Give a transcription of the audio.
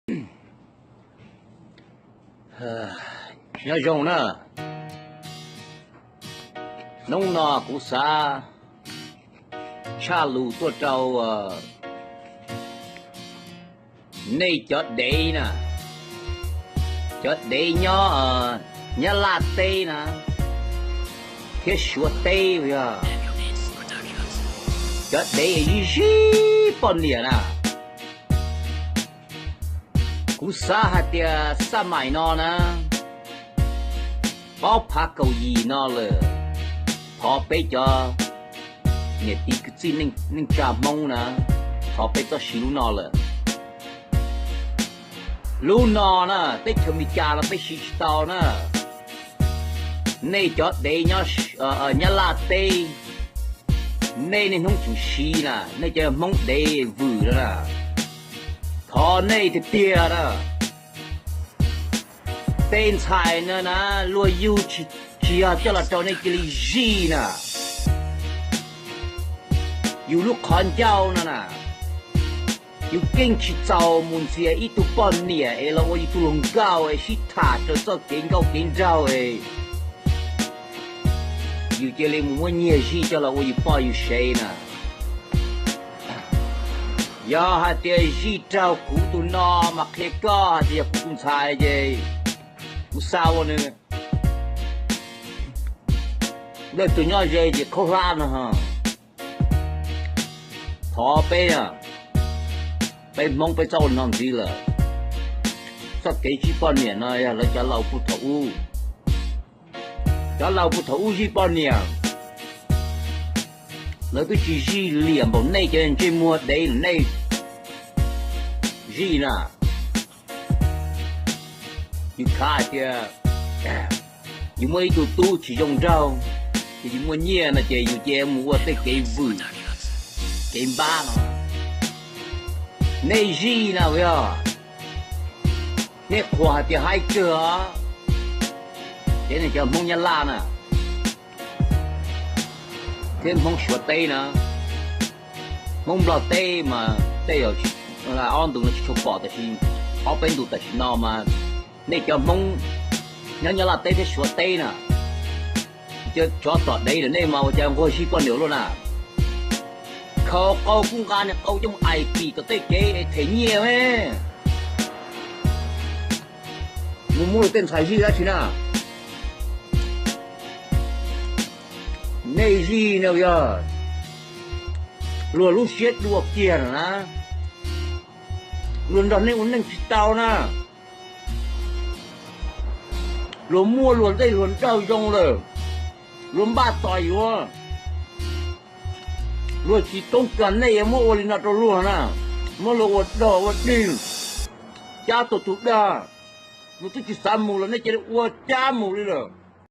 Nyob zoo na, hnub no kuv xav tshaj lus tuaj rau nej cov dev na, cov dev nyob Nyab Laj teb na, thiab Suav teb, yog cov dev zij zij poj niam na. Kuv xav hais tias xaj mais no na, ob phav kaum yim no lawm, thov peb cov niam tij kwv tij neej tsa Hmoob na, thov peb txhob siv lub no lawm. Lub no na, teb chaws Amelikas no peb siv tsis tau na. Nej cov dev nyob Nyab Laj teb, nej niaj hnub tseem siv na, nej cov Hmoob dev vwm no na, thov nej tiag tiag na. Tej ntxhais no na, luag yug tsis yog coj los rau nej cia li zij na. Yus lub qhov ncauj no na, yus keej tsis txaus mus ntxias ib tug poj niam es los ua yus tus hluas nkauj es sib tham raws txoj kev nkauj kev nraug es yus cia li mus muab nyiag zij coj los ua yus poj yus sev na. Yog hais tias zij raug kuv tus no mas qhia koj hais tias yog kuv tus ntxhais ces kuv xa ua nws. Leej twg nyob ze ces khaub hlab no, thov peb, peb Hmoob peb txhob ua no ntxiv lawm. Txoj kev zij poj niam no yog lawv cov laus puag thaum ub. Cov laus puag thaum ub zij poj niam, lawv twb tsis zij liam npaum nej cov ntsej muag dev nej zij na. Yus khav hais tias yus muaj ib tug tub tsis zoo nraug, ces yus muaj nyiaj no ces yus cia mus ua tej kev vwm, kev npab no. Nej zij na yog, nej qhuas hais tias haib kawg os. Ces nej cov Hmoob Nyab Laj na, thiab Hmoob Suav teb na, Hmoob Nplog teb mas tej zaum ob ntu no tsis tshua pom, tab sis ob peb ntu tam sim no mas nej cov Hmoob nyob Nyab Laj teb thiab Suav teb na, cov tsov tom dev lawm nej mas ua cas nquag zij poj niam luaj na. Khaus qau kub nqa niag qau coj mus ais tim tom tej kev es them nyiaj me. Mus muab luag tej ntxhais zij dab tsi na. Nej zij no yog luag lub siab dua kiag no na, luag nrog nej ua neej tsis tau na. Luag muaj luag dej luag nraug zoo lawm, luag npaj tos yuav, luag tsis toob kas nej yuav muab ua li no rau luag na, muab luag ua dog ua dig, cab tus tus dag. Luag twb tsis xav mus los nej cia li ua cab mus li lawm.